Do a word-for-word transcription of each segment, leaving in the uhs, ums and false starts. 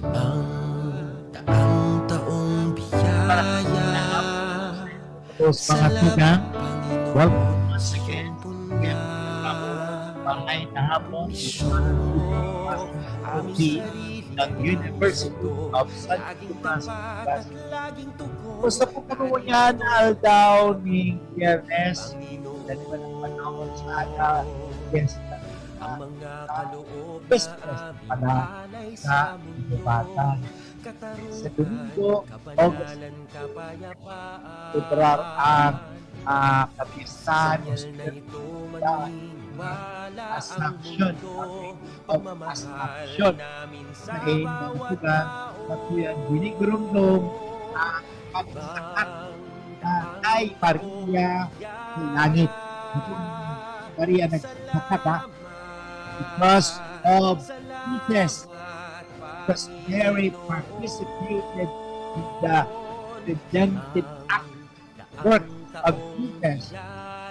Ang taang-taong biyaya. Tapos, mga tugang, welcome once again. Maray na hapon. Ang ng University of San Tomas. Kumusta po kayo yan, aldaw ning Biyernes? Dali ba ng panahon sa aga? Yes. Best friend pala sa inubatan. Sa Domingo, August, celebrar ang ah, kapistahan o celebridad, Assumption, okay? O Assumption. Sa mga tugang, sa tuyang binigurumdom ang pagsakat na kay Maria sa langit. Itong Maria nagsakat, ha? Because of Jesus. Because Mary participated in the redemptive act, work of Jesus.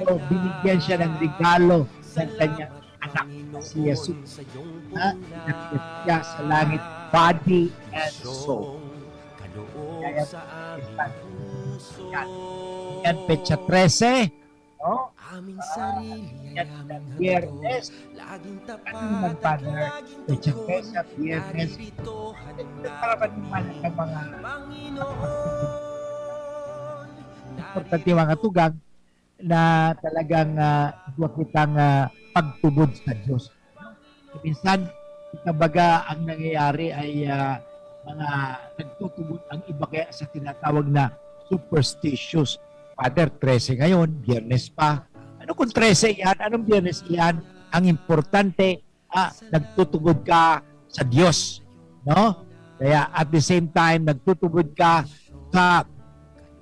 So, binigyan siya ng regalo ng kanyang anak na si Jesus, na nakita siya sa langit, body and soul. Kaya, yan, petsa trese, no? Aming sarili ay aming Biyernes. Ano naman, Father? Petsa trese, Biyernes. Para pa naman ang mga importante, mga tugang na talagang, ah, igwa kitang, ah, pagtubod sa Diyos. Minsan, kumbaga, ang nangyayari ay, ah, mga nagtutubod ang iba kaya sa tinatawag na superstitious. Father, trese ngayon, Biyernes pa. Ano kung trese yan? Anong Biyernes yan? Ang importante, ah, nagtutubod ka sa Diyos, no? Kaya at the same time, nagtutubod ka sa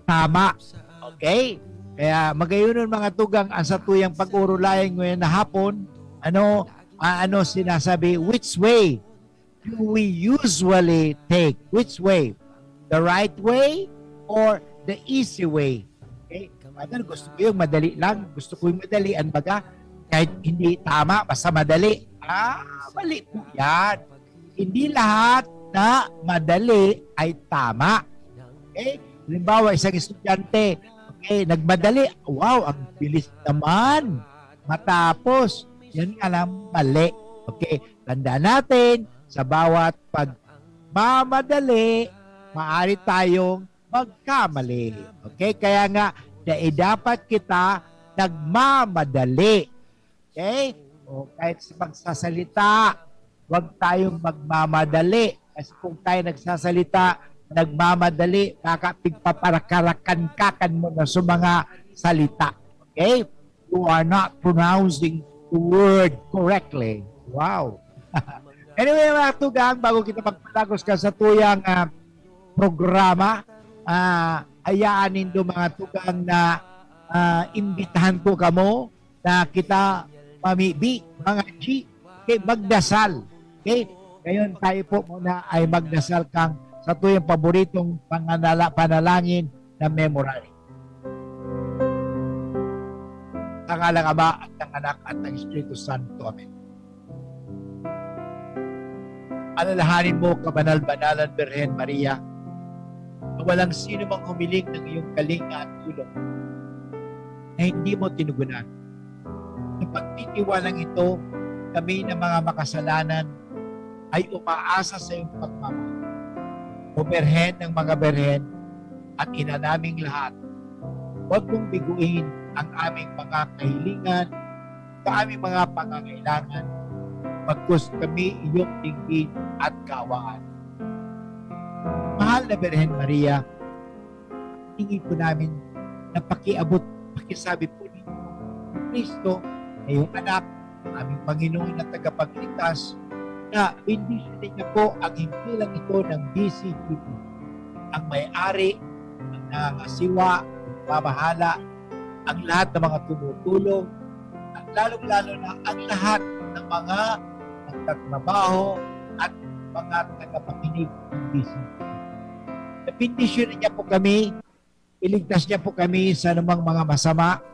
tama. Okay? Kaya magayon, mga tugang, ang satuyang pag-urulayan ngayon na hapon, ano, ah, ano sinasabi, which way do we usually take? Which way? The right way or the easy way? Okay? Father, gusto ko yung madali lang. Gusto ko yung madali. Ano baga? Kahit hindi tama, basta madali. Ah, mali po yan. Hindi lahat na madali ay tama. Okay? Halimbawa, isang estudyante, okay, nagmadali. Wow, ang bilis naman matapos. Yan nga lang, mali. Okay? Tandaan natin, sa bawat pagmamadali, maaari tayong magkamali. Okay? Kaya nga, dai dapat kita nagmamadali. Okay? O kahit sa pagsasalita, huwag tayong magmamadali. Kasi kung tayo nagsasalita, nagmamadali, baka pigpaparakarakan-kakan mo na sa mga salita. Okay? You are not pronouncing the word correctly. Wow! Anyway, mga tugang, bago kita magpalagos ka sa tuyang, ah, programa, ah, hayaan nindo, mga tugang, na, ah, imbitahan ko kamo na kita mamibi, mga G, okay, magdasal. Okay? Ngayon, tayo po muna ay magdasal kang sa tuyang paboritong panganala-, panalangin na memorare. Sa ngalan ng Ama, at ng Anak, at ng Espiritu Santo. Amen. Alalahanin mo, kabanal-banalan Birhen Maria, na walang sino mang humiling ng iyong kalinga at tulong na hindi mo tinugunan. Sa pagtitiwalang ito, kami na mga makasalanan ay umaasa sa iyong pagmamahal. O Birhen ng mga Birhen at Ina naming lahat, huwag mong biguin ang aming mga kahilingan sa aming mga pangangailangan, bagkus kami iyong dinggin at kaawaan. Mahal na Birhen Maria, hiningi po namin na pakiabot, pakisabi po ninyo, Kristo, na iyong Anak, aming Panginoon at Tagapagligtas, na bendisyonin niya po ang himpilang ito ng D C G P, ang may-ari, ang nangangasiwa, ang nagmamahala, ang lahat ng mga tumutulong, at lalong-lalo na ang lahat ng mga nagtatrabaho at mga tagapakinig ng D C G P. Bendisyonin niya po kami, iligtas niya po kami sa anumang mga masama,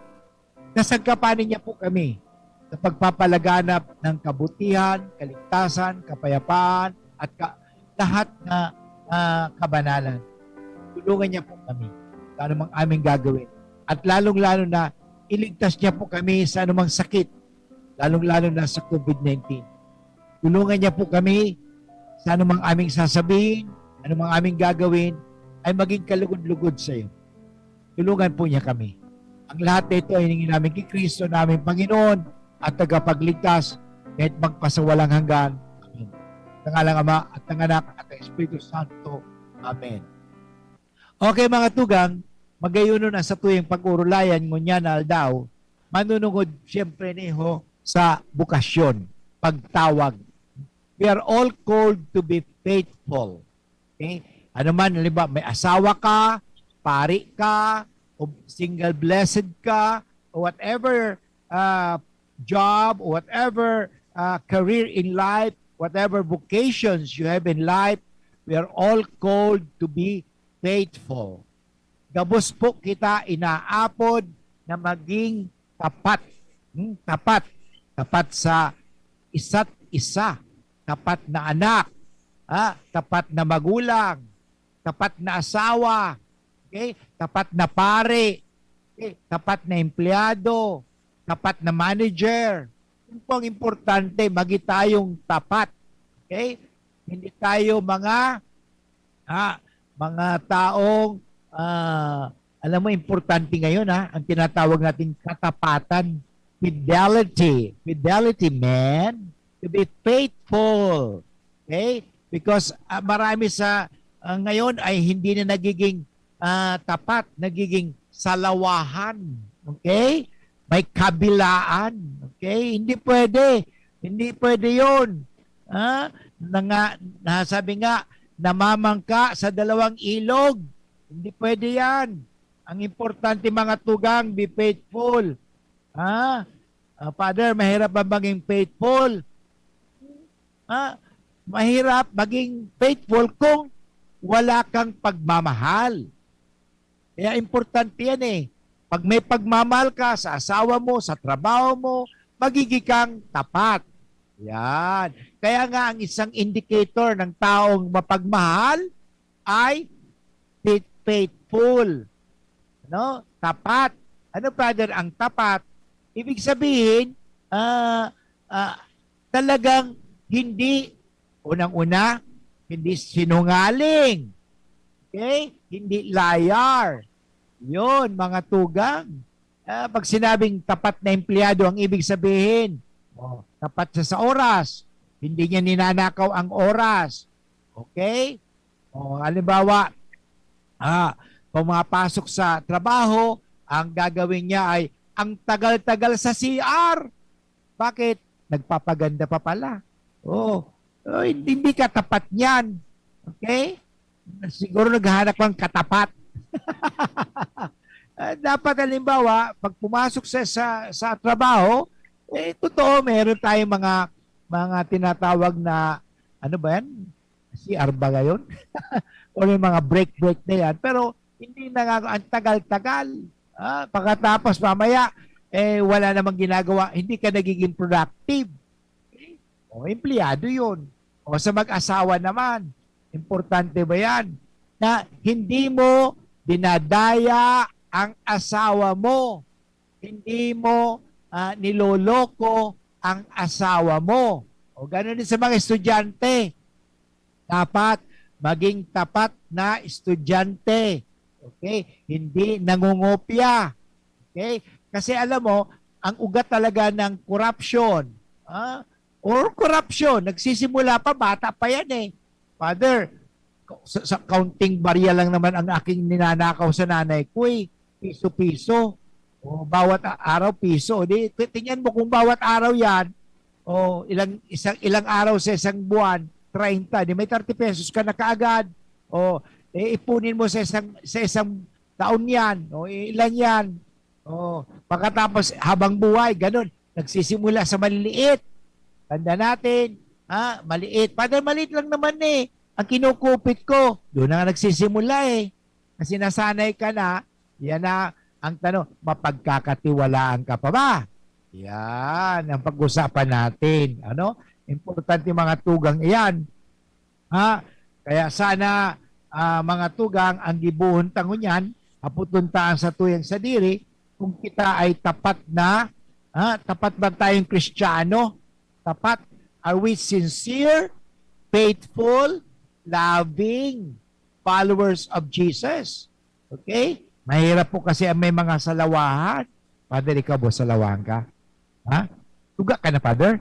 nasagkapanin niya po kami sa pagpapalaganap ng kabutihan, kaligtasan, kapayapaan, at ka-, lahat na, ah, kabanalan. Tulungan niya po kami sa anumang aming gagawin. At lalong-lalo na, iligtas niya po kami sa anumang sakit, lalong-lalo na sa covid nineteen. Tulungan niya po kami sa anumang aming sasabihin, anumang aming gagawin, ay maging kalugod-lugod sa iyo. Tulungan po niya kami. Ang lahat na ito ay hiningi namin kay Kristo na aming Panginoon at Tagapagligtas, kahit magpasawalang hanggan. Amen. Sa ngalan ng Ama at ng Anak at ng Espiritu Santo. Amen. Okay, mga tugang, magayon na sa tuyang pag-urulayan ngunyan na aldaw, manunungod siyempre niho sa bukasyon, pagtawag. We are all called to be faithful. Okay? Ano man, halimbawa, may asawa ka, pari ka, o single blessed ka, o whatever, ah, job, whatever, ah, career in life, whatever vocations you have in life, we are all called to be faithful. Gabos po kita inaapod na maging tapat. Hmm, tapat. Tapat sa isa't isa. Tapat na anak. Ah, tapat na magulang. Tapat na asawa. Okay? Tapat na pare. Okay? Tapat na empleyado. Tapat na manager. Yun po ang importante, maging tayong tapat. Okay? Hindi tayo mga, ah, mga taong, ah, alam mo, importante ngayon, ha, ang tinatawag nating katapatan, fidelity, fidelity, man, to be faithful. Okay? Because, ah, marami sa, ah, ngayon ay hindi na nagiging, ah, tapat, nagiging salawahan. Okay? May kabilaan. Okay? Hindi pwede. Hindi pwede yon. Ha? Na nga, nasabi nga, namamangka sa dalawang ilog. Hindi pwede yan. Ang importante, mga tugang, be faithful. Ha? Ah, Father, mahirap ba maging faithful? Ha? Mahirap maging faithful kung wala kang pagmamahal. Kaya importante yan eh. Pag may pagmamahal ka sa asawa mo, sa trabaho mo, magiging kang tapat. Yan. Kaya nga ang isang indicator ng taong mapagmahal ay faith-, faithful. No? Tapat. Ano, Father, ang tapat? Ibig sabihin, ah, ah, talagang hindi, unang-una, hindi sinungaling. Okay? Hindi liar. Yon, mga tugang. Ah, pag sinabing tapat na empleyado, ang ibig sabihin, oh, tapat siya sa oras. Hindi niya ninanakaw ang oras. Okay? Oh, halimbawa, ah, pumapasok sa trabaho, ang gagawin niya ay ang tagal-tagal sa C R. Bakit? Nagpapaganda pa pala. Oh, oh, hindi, hindi ka tapat niyan. Okay? Siguro naghahanap kang katapat. Ah, dapat, halimbawa, pag pumasok sa, sa, sa trabaho, eh, totoo, meron tayong mga, mga tinatawag na, ano ba yan? C R ba ngayon? O yung mga break-break na yan. Pero hindi na nga, ang tagal-tagal. Ah, pagkatapos mamaya, eh, wala namang ginagawa, hindi ka nagiging productive. Okay? O, empleyado yun. O, sa mag-asawa naman, importante ba yan? Na hindi mo dinadaya ang asawa mo. Hindi mo, ah, niloloko ang asawa mo. O, ganun din sa mga estudyante. Dapat maging tapat na estudyante. Okay? Hindi nangungopya. Okay? Kasi alam mo, ang ugat talaga ng corruption, ah, or corruption, nagsisimula pa, bata pa yan eh. Father, sa, sa counting barya lang naman ang aking ninanakaw sa nanay ko eh. Piso-piso. O, bawat a-, araw, piso. Di, ti-, tingnan mo kung bawat araw yan, o, ilang, isang, ilang araw sa isang buwan, treinta, di may thirty pesos ka na kaagad. O, eh, ipunin mo sa isang, sa isang taon yan. O, ilan yan. O, pagkatapos, habang buhay, ganun. Nagsisimula sa maliliit. Tanda natin, ha, maliit. Father, maliit lang naman eh. Ang kinukupit ko, doon na nga nagsisimula eh. Kasi nasanay ka na, yan na ang tanong, mapagkakatiwalaan ka pa ba? Yan ang pag-usapan natin. Ano? Importante, mga tugang iyan. Ha? Kaya sana, ah, mga tugang, ang gibohon ta ngunyan, hapoton ta an satuyang sadiri, kung kita ay tapat na, ah, tapat ba tayong Kristiyano? Tapat? Are we sincere, faithful, loving followers of Jesus? Okay? Mahirap po kasi ang may mga salawahan. Father, ikaw, boss, salawahan ka? Ha? Tuga ka na, Father?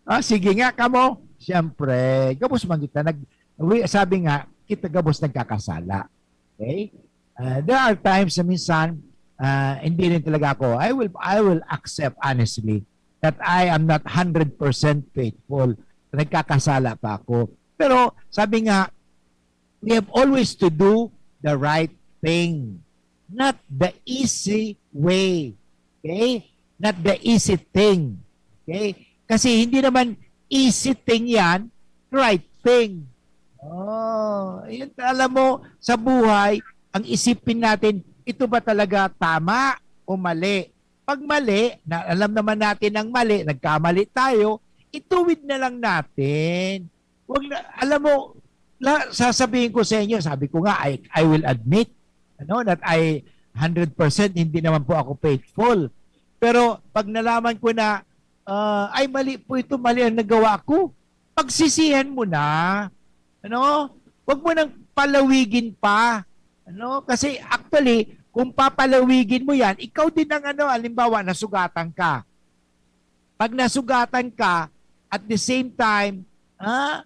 Ah, sige nga, kamo. Siyempre, gabos man kita. Nag, wi-, sabi nga, kita gabos nagkakasala. Okay? Ah, there are times na minsan, ah, hindi rin talaga ako, I will, I will accept honestly that I am not hundred percent faithful. Nagkakasala pa ako. Pero sabi nga, we have always to do the right thing, not the easy way. Okay? Not the easy thing. Okay? Kasi hindi naman easy thing yan, right thing. Oh, yun, alam mo, sa buhay, ang isipin natin, ito ba talaga tama o mali? Pag mali, na alam naman natin ang mali, nagkamali tayo, ituwid na lang natin. Wag na, alam mo, la, sasabihin ko sa inyo, sabi ko nga, I, I will admit, ano, that I hundred percent hindi naman po ako faithful. Pero pag nalaman ko na, ah, ay, mali po ito, mali ang nagawa ko, pagsisihan mo na. Ano? Wag mo nang palawigin pa. Ano? Kasi actually, kung papalawigin mo yan, ikaw din ang ano, halimbawa, nasugatan ka. Pag nasugatan ka, at the same time, ha,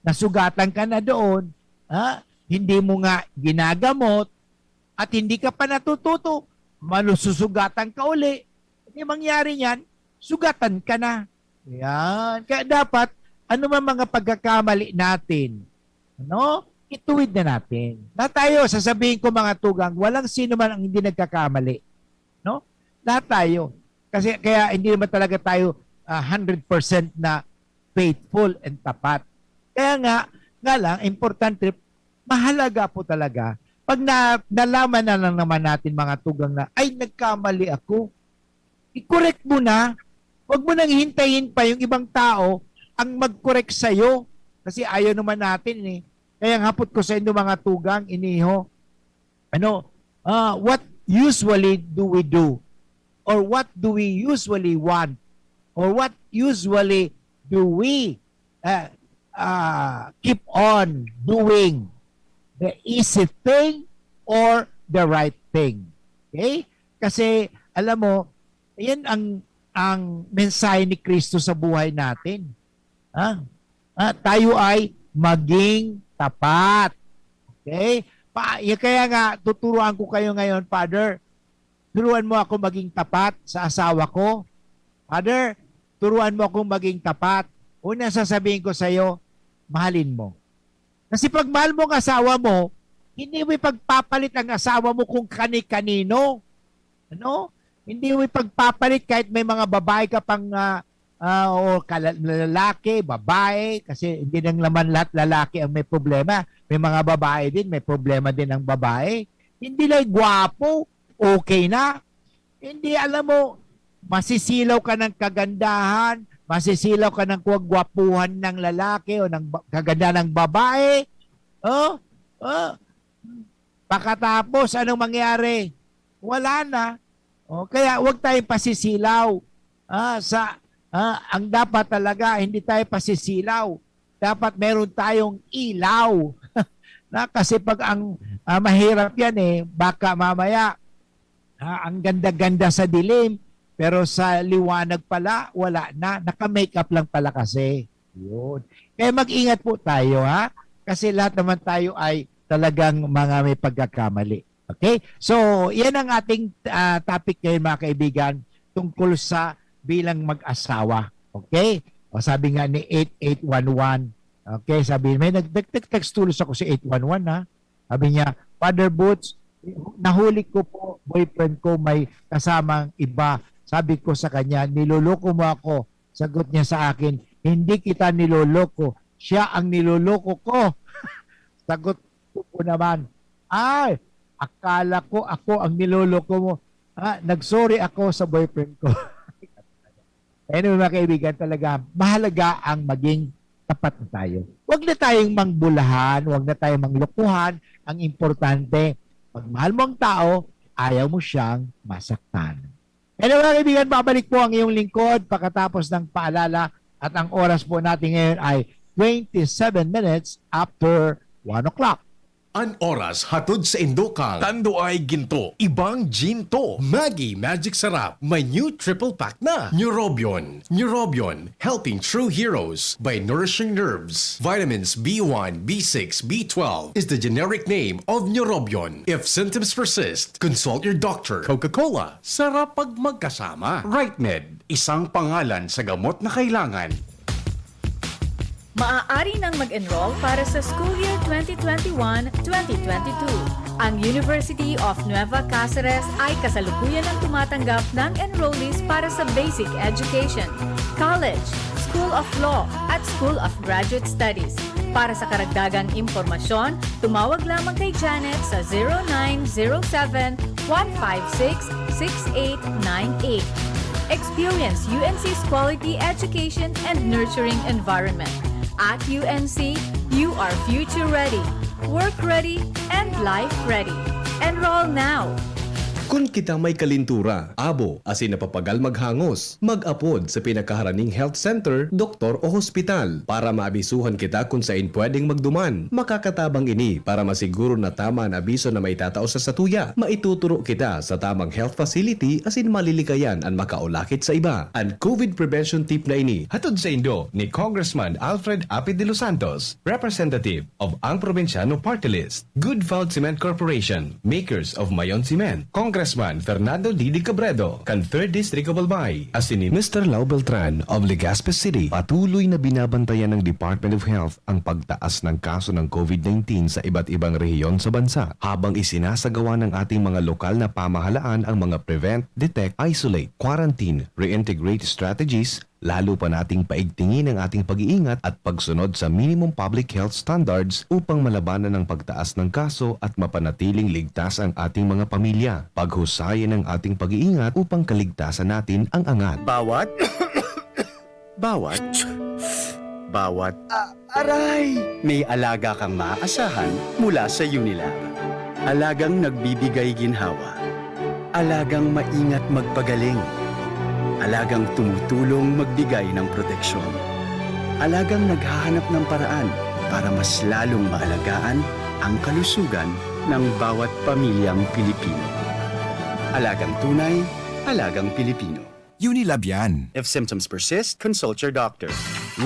nasugatan ka na doon, ha, hindi mo nga ginagamot, at hindi ka pa natututo, malususugatan ka uli. Hindi mangyari niyan, sugatan ka na. Yan. Kaya dapat, ano man mga pagkakamali natin, ano? Ituwid na natin. Na tayo, sasabihin ko mga tugang, walang sino man ang hindi nagkakamali. No? Lahat tayo. Kasi kaya hindi naman talaga tayo, ah, hundred percent na faithful and tapat. Kaya nga, nga lang, importante, mahalaga po talaga, pag na, nalaman na lang naman natin mga tugang na, "Ay, nagkamali ako." I-correct mo na. Huwag mo nang hintayin pa yung ibang tao ang mag-correct sa'yo. Kasi ayaw naman natin eh. Kaya ang hapot ko sa inyo mga tugang, iniho, ano, ah, what usually do we do? Or what do we usually want? Or what usually do we, ah, ah, keep on doing? The easy thing or the right thing? Okay? Kasi, alam mo, yan ang, ang mensahe ni Kristo sa buhay natin. Ha? Ah, tayo ay maging tapat. Okay? Pa, ya, kaya nga, tuturuan ko kayo ngayon, Father. Turuan mo ako maging tapat sa asawa ko. Father, turuan mo akong maging tapat. Una sasabihin ko sa'yo, mahalin mo. Kasi pag mahal mo ang asawa mo, hindi mo ipagpapalit ang asawa mo kung kani-kanino. Ano? Hindi mo ipagpapalit kahit may mga babae ka pang, ah, ah, o kala-, lalaki, babae, kasi hindi lang naman lahat lalaki ang may problema. May mga babae din, may problema din ang babae. Hindi lang gwapo, okay na. Hindi, alam mo, masisilaw ka ng kagandahan, masisilaw ka ng kagwapuhan ng lalaki o ng ba-, kagandahan ng babae. Oh, oh. Pagkatapos, anong mangyari? Wala na. Oh, kaya wag tayong pasisilaw. Ah, sa, ah, ang dapat talaga, hindi tayo pasisilaw. Dapat meron tayong ilaw. Na, kasi pag ang, ah, mahirap yan eh, baka mamaya, ah, ang ganda-ganda sa dilim, pero sa liwanag pala, wala na. Naka-makeup lang pala kasi. Yun. Kaya mag-ingat po tayo, ha? Kasi lahat naman tayo ay talagang mga may pagkakamali. Okay? So, yan ang ating, ah, topic ngayon, mga kaibigan, tungkol sa bilang mag-asawa. Okay? O, sabi nga ni eight eight one one, okay, sabi, may nag-, nag-, nag-text tulos ako sa eight one one, ha? Sabi niya, "Father Boots, nahuli ko po, boyfriend ko may kasamang iba." Sabi ko sa kanya, "Niloloko mo ako." Sagot niya sa akin, "Hindi kita niloloko. Siya ang niloloko ko." Sagot ko po naman, "Ay, akala ko ako ang niloloko mo." Ah, nag-sorry ako sa boyfriend ko. Anyway, mga kaibigan, talaga, mahalaga ang maging tapat na tayo. Huwag na tayong mangbulahan, huwag na tayong manglokohan. Ang importante, pag mahal mo ang tao, ayaw mo siyang masaktan. Anyway, mga kaibigan, babalik po ang iyong lingkod pagkatapos ng paalala at ang oras po natin ngayon ay twenty-seven minutes after one o'clock. An oras hatod sa indo kan Tanduay Ginto, ibang ginto. Maggi Magic Sarap, may new triple pack na. Neurobion, Neurobion, helping true heroes by nourishing nerves. Vitamins B one, B six, B twelve is the generic name of Neurobion. If symptoms persist, consult your doctor. Coca-Cola, sarap pag magkasama. Rightmed, isang pangalan sa gamot na kailangan. Maaari nang mag-enroll para sa school year twenty twenty-one, twenty twenty-two. Ang University of Nueva Caceres ay kasalukuyan ang tumatanggap ng enrollees para sa basic education, college, School of Law, at School of Graduate Studies. Para sa karagdagang impormasyon, tumawag lamang kay Janet sa zero nine zero seven, one five six, six eight nine eight. Experience U N C's quality education and nurturing environment. At U N C, you are future ready, work ready, and life ready. Enroll now! Kun kita may kalintura, abo, asin napapagal maghangos, mag-apod sa pinakaharaning health center, doktor o hospital para maabisuhan kita kun sain pwedeng magduman. Makakatabang ini para masiguro na tama an abiso na maitatao sa satuya. Maituturo kita sa tamang health facility asin malilikayan an makaulakit sa iba. An COVID Prevention Tip na ini hatod saindo ni Congressman Alfred Apid de los Santos, representative of Ang Probinsyano Party List. Good Food Cement Corporation, makers of Mayon Cement. Congressman Fernando Didi Cabredo, kan Third District of Albay. Asin ni Mister Lau Beltran of Legazpi City. Patuloy na binabantayan ng Department of Health ang pagtaas ng kaso ng COVID nineteen sa iba't ibang rehiyon sa bansa, habang isinasagawa ng ating mga lokal na pamahalaan ang mga prevent, detect, isolate, quarantine, reintegrate strategies. Lalo pa nating paigtingin ang ating pag-iingat at pagsunod sa minimum public health standards upang malabanan ang pagtaas ng kaso at mapanatiling ligtas ang ating mga pamilya. Paghusayin ang ating pag-iingat upang kaligtasan natin ang angat. Bawat, bawat, bawat, ah, aray! May alaga kang maaasahan mula sa Unilab. Alagang nagbibigay ginhawa. Alagang maingat magpagaling. Alagang tumutulong magbigay ng proteksyon. Alagang naghahanap ng paraan para mas lalong maalagaan ang kalusugan ng bawat pamilyang Pilipino. Alagang tunay, alagang Pilipino. Unilab yan. If symptoms persist, consult your doctor.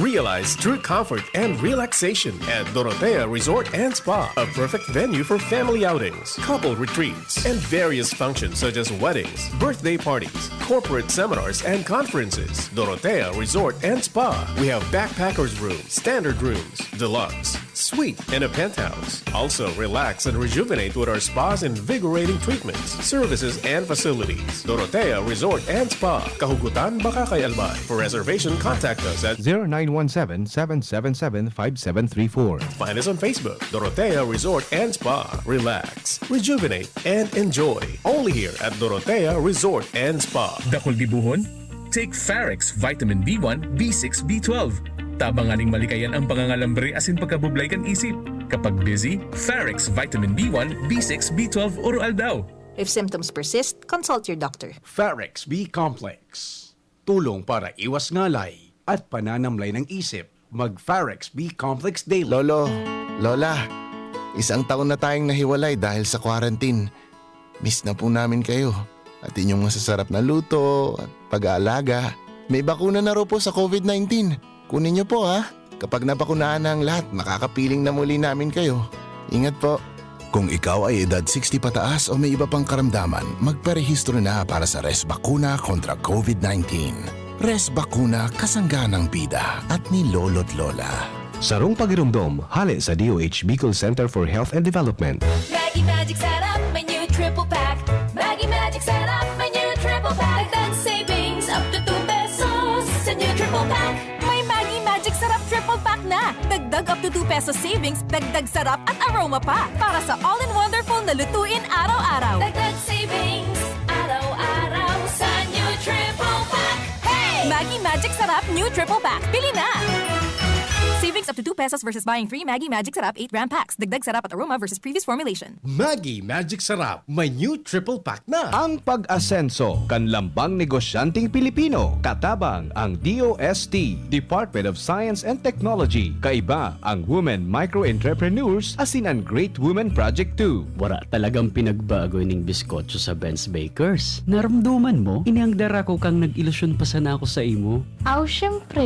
Realize true comfort and relaxation at Dorotea Resort and Spa, a perfect venue for family outings, couple retreats, and various functions such as weddings, birthday parties, corporate seminars, and conferences. Dorotea Resort and Spa. We have backpackers room, standard rooms, deluxe, suite, and a penthouse. Also, relax and rejuvenate with our spa's invigorating treatments, services, and facilities. Dorotea Resort and Spa, Kahugutan, Bacacay, Albay. For reservation, contact us at zero nine one seven, seven seven seven, five seven three four. Find us on Facebook, Dorotea Resort and Spa. Relax, rejuvenate, and enjoy. Only here at Dorotea Resort and Spa. Dakul gibohon? Take Farex Vitamin B one, B six, B twelve. Tabang nganing malikayan ang pangangalambre asin pagkabublay kan isip. Kapag busy, Farex Vitamin B one, B six, B twelve, oro-aldaw. If symptoms persist, consult your doctor. Farex B Complex. Tulong para iwas ngalay at pananamlay ng isip. Mag Farex B Complex Daily. Lolo, Lola, isang taon na tayong nahiwalay dahil sa quarantine. Miss na po namin kayo. At inyong masasarap na luto at pag-aalaga. May bakuna na raw po sa COVID nineteen. Kunin niyo po, ha? Kapag nabakunahan na ang lahat, makakapiling na muli namin kayo. Ingat po. Kung ikaw ay edad sixty pataas o may iba pang karamdaman, magparehistro na para sa Res Bakuna kontra COVID nineteen. Res Bakuna, kasangga ng bida at ni Lolo't Lola. Sarong pagiromdom, hale sa D O H Bicol Center for Health and Development. Maggi Magic Sarap, may new triple pack. Maggi Magic Sarap, may new triple pack. Dagdag savings up to two pesos sa new triple pack. May Maggi Magic Sarap triple pack na. Dagdag up to two pesos savings, dagdag sarap at aroma pa. Para sa all-in-one wonderful na lutuin araw-araw. Dagdag savings araw-araw sa new triple pack. Hey! Maggi Magic Sarap New Triple Pack. Bili na! Savings Up to two pesos versus buying three Maggi Magic Sarap eight gram packs. Dagdag sarap at aroma versus previous formulation. Maggi Magic Sarap, may new triple pack na. Ang pag-asenso kan lambang negosyanteng Pilipino, katabang ang D O S T, Department of Science and Technology, kaiba ang Women Micro Entrepreneurs asin an Great Women Project two. Wara talagang pinagbago ining biskotso sa Ben's Bakers. Naramdaman mo? Ini ang dara ko kang nag-ilusyon pa sana ako sa imo. Aw, syempre!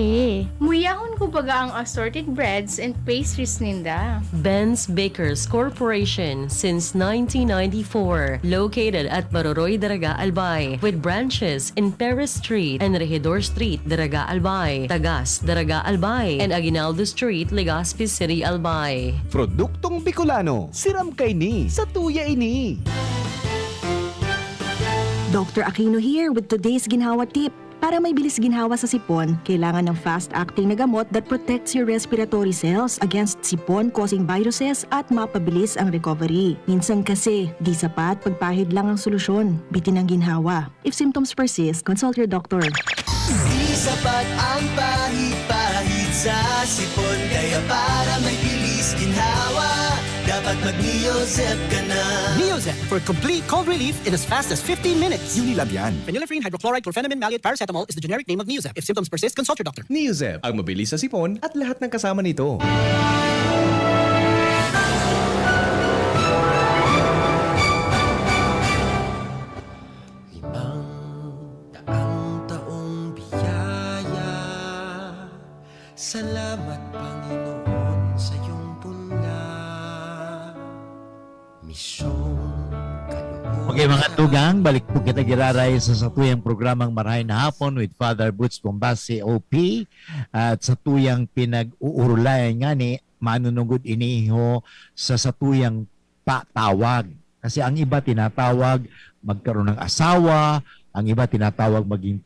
Muyahon ko baga ang assorted breads and pastries ninda. Ben's Bakers Corporation since nineteen ninety-four, located at Maroroy, Daraga, Albay, with branches in Perez Street and Regidor Street, Daraga, Albay, Tagas, Daraga, Albay, and Aguinaldo Street, Legazpi City, Albay. Produktong Bicolano, siram kaini, satuya ini. Doctor Aquino here with today's ginhawa tip. Para may bilis ginhawa sa sipon, kailangan ng fast-acting na gamot that protects your respiratory cells against sipon-causing viruses at mapabilis ang recovery. Minsan kasi, di sapat pagpahid lang ang solusyon. Bitin ang ginhawa. If symptoms persist, consult your doctor. Di sapat ang pahid-pahid sa sipon. Kaya para may bilis ginhawa, dapat mag-Neozep ka na. Neozep for complete cold relief in as fast as fifteen minutes. Unilab yan. Phenylephrine, hydrochloride, chlorphenamine, maleate, paracetamol is the generic name of Neozep. If symptoms persist, consult your doctor. Neozep, ang mabilis sa sipon at lahat ng kasama nito. Limang daang taong biyaya. Salamat, Panginoon, sa iyong bunyag. Misyong kalooban. Okay, mga tugang, balik po kita giraray sa satuyang programang Marahay na Hapon with Father Boots Bombasi, O P, at satuyang pinag-uurulayan nga ni manunugod iniho sa satuyang patawag. Kasi ang iba tinatawag magkaroon ng asawa, ang iba tinatawag maging